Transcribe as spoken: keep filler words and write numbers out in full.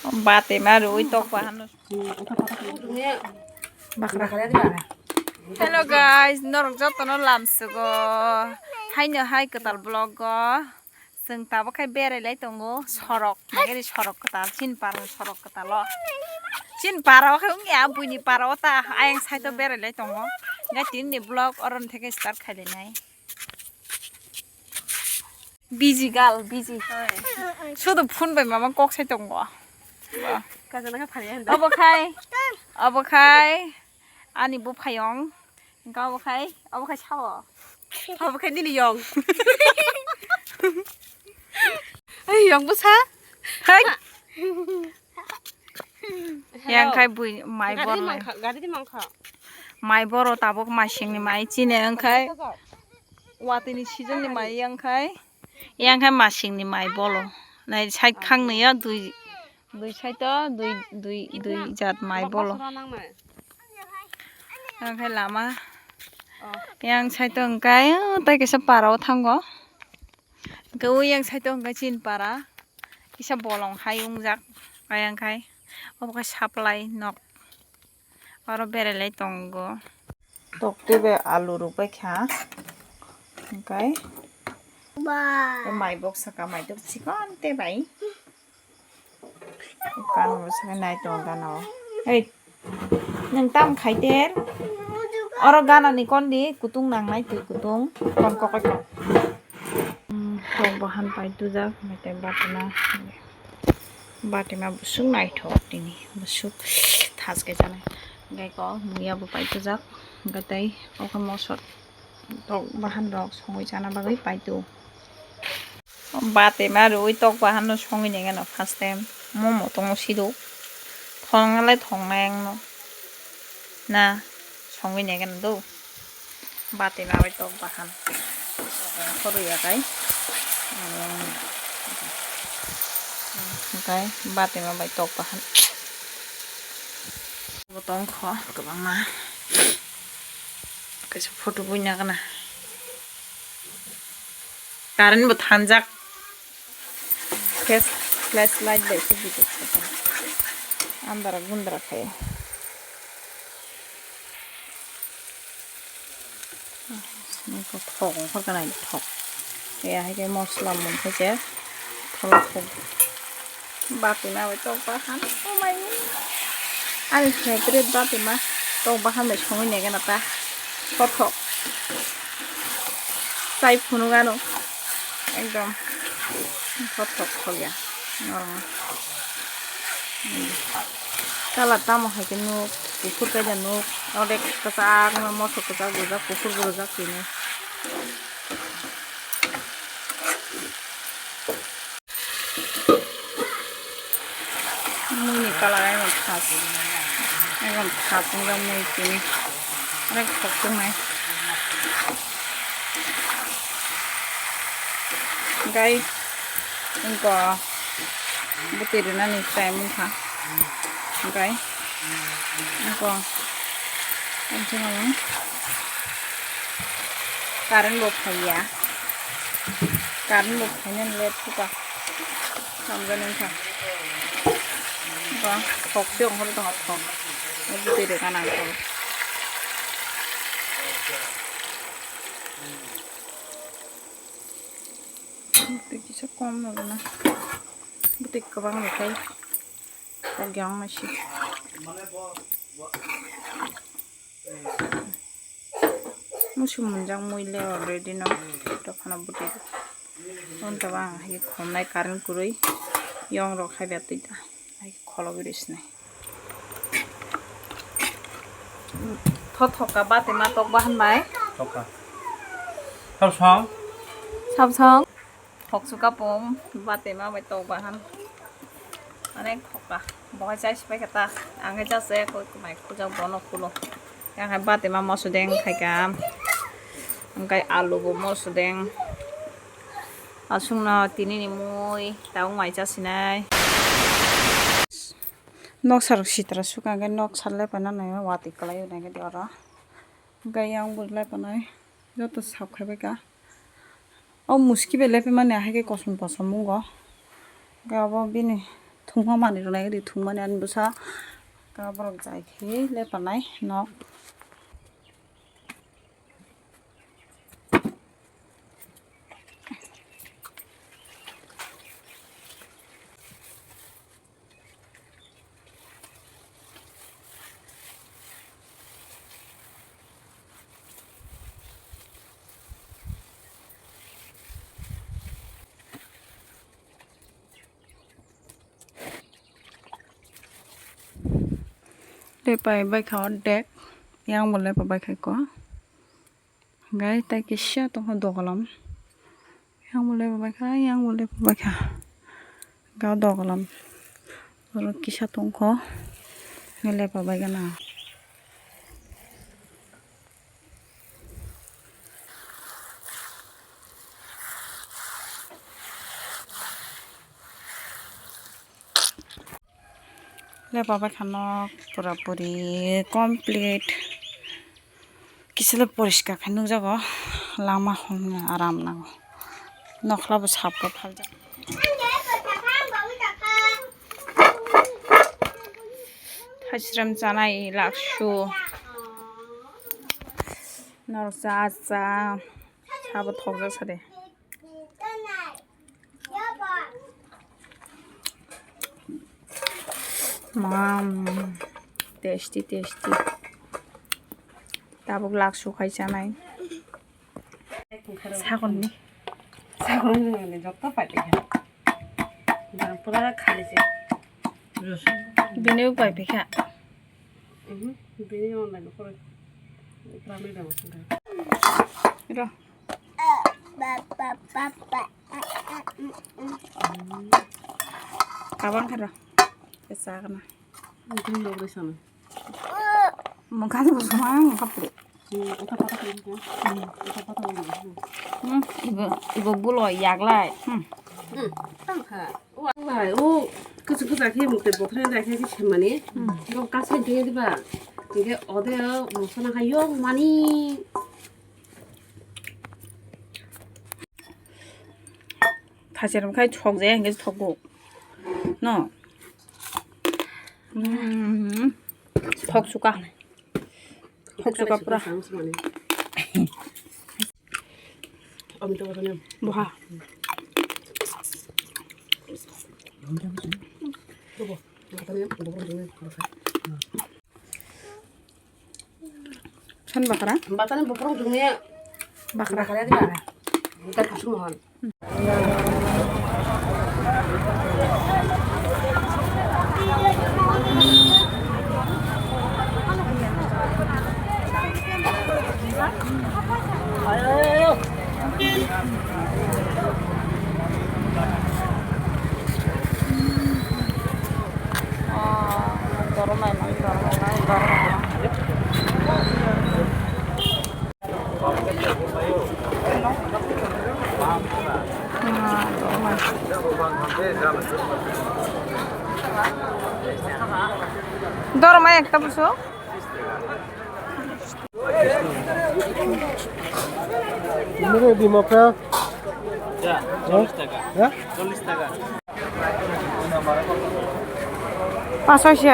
Bati ma rwi tok ba hano. Hello guys, norok jotono lamsugo. Haino hai kwtal vlog o. Chwng tabuk khai berai lai tongo sorok, nagari sorok kwtal, chini para sorok kwtal o. Chini para o khe wngya buini para o ta ayang side o berai lai tongo. Ngai tini ni vlog oro ni theke start khai lai nai. Busy gal, busy. Sudu phone bai mama kok sai tongo. Kajana khe phari handa. Obo khai, obo khai ani buphayong. Engka obo khai, obo khai sao. Obo khai nini yong. Ai, yong bwsa. Hai. Yang khai bui mai bor lai. Gari di mangkha. Mai boro tabuk masing ni mai chini engkhai. Watwi ni season ni mai yang khai. Yang khai masing ni mai bolo. Nai side khang ni ya dui, dui side o dui, dui, dui jat mai bolo. Yang khai lama. Yang side o engkai, oh, tai kaisa para o thango. Hwnkhe o yang side o hwnkhe chini para kisa bolong hai wngjak, ayang khai obo khe supply nok, oro berai lai tongo. Tok tei bai alu rwbai kha, hwnkhe mai bok saka mai tok chikon tei bai. Gana bo sakai nai tongo gana o. Hei, nwng tam khai ter? Oro gana ni kon di, kutung nang nai twi kutung. Kon kokoi kok. Hmm, tok bahan pai tujak, metai batima. Batima busuk naithok tini, busuk thas khe janai. Gai ko muya bo pai tujak, gai tai oko mosot. Tok bahan rok songwi chana bagwi paitu. Bati ma rwi tok bahan no songwi nengeno first time. Momo tongo siduk. Thong le thong nai ang no. Na songwi nengeno do. Bati ma rwi tok bahan. Khorwi ya kai. Hwnkhe bati ma bai tok bahan. Bo tong kho kwbangma. Kaisa photo buina gana. Current bo thanjak. Flash, flashlight bai se video khaijak. Andhra gundra khai. Thok ongkhor gana thok. Ya hai khe mosla mung khe se. Tholok thok. Batima bai tok bahan. Oh my God. Ani favorite batima. Tok bahan bai songwi nai gana ta. Kothok. Chai phunuk ano. Ekdom. Kothok thok ya. Norma. Kalar tamo hai khe nuk. Kuphur kaida nuk. Odek kwchak no mosok kwchak rwjak, kuphur bo rwjak tini. Mui ni colour ekdom thas, ekdom thas wngkha mui tini, onek thok tongnai. Gai wngkha bwtwi rwnani time wngkha, gai wngkha. Current bo phaiya. Current bo phainani late khuka. Samjani wngkha. Ba, thok se ongkhorwi tongkha thok. Bwtwi rwkha nangkhe. Bwtwi kisa kom rwna. Bwtwi kwbang rwkhe. Kok yang masi. Musu munjak mui le already no dophano bwtwi. Wngtaba ang hai khomnai current kwrwi yong rok hai betwi da hai kholobwi rwsinai. Thothoka bati ma tok bahan bai. Thokha. Sab song. Sab song. Thok suka pom, bati ma bai tok bahan. Onek thokha. Bo hai chai sipai khe ta. Ang khe cha se koi mai khujak bono khulo. Yang hai bati ma moso deng khai ka. Ang kai alu bo moso deng. Asung no tini ni mui ta wng mai cha sinai. Noksa rok sitra suka ang khe noksa le paina nai watwi kwlai nai khe oro. Ang kai yang bwrwi lai panai joto sap khai bai ka. O muski bai lepe mani ahai khe kosom kosom wngo. Hwnkhe abo bini Thungma manwi rwnai ri thungmani ani bwsa borok jai khe lepanai nok. Lepai bai kha ordek, yang bo lepa bai kha ko. Gai tai kisa tongkha dogalam. Yang bo lepa bai kha, yang bo lepa bai kha. Ga dogalam. Oro kisa tongkho. Lepa bai gana. Lepa bai kha nok pura puri complete. Kisile poriskar khe nukjago, lama hwn aram nango. Nokhla bo sap rok phaljak. Thaichwram chanai laksu. Norok cha cha. Sabo thokjak sa de. Mam, tasty, tasty. Tabuk laksu khai chanai. Sagon ni. Sagon ni joto pai pekha. Jang pura khali se. Bini pai pekha. Mhm. Bini online ko. Ro. Kabang karo. Kesa kana. Mungkin lo beri sana. Mungkin lo sama kapur. Hmm, utak patak ini ya. Hmm, utak patak ini. Hmm, ibu, ibu bulo yaglai. Hmm. Hmm, tangkha. Wah, o, kuchuk kuchuk khe mukte bokhre da khe khe semani. Hmm. Bo kasai de diba. Tige ode mosana kha yong mani. Thaser khai thok je, hingke thok go. No. Hmm. Thok suka. Thok suka pura. Boha. San bakra? Batani buphurung dungni bakra. Bakra di bakra. Bukan kasung mohon. Ayo, ayo, ayo. Dorma ekta buso. Ini di Mopra. Ya, chollish taka. Ya? Chollish taka. Paso sia.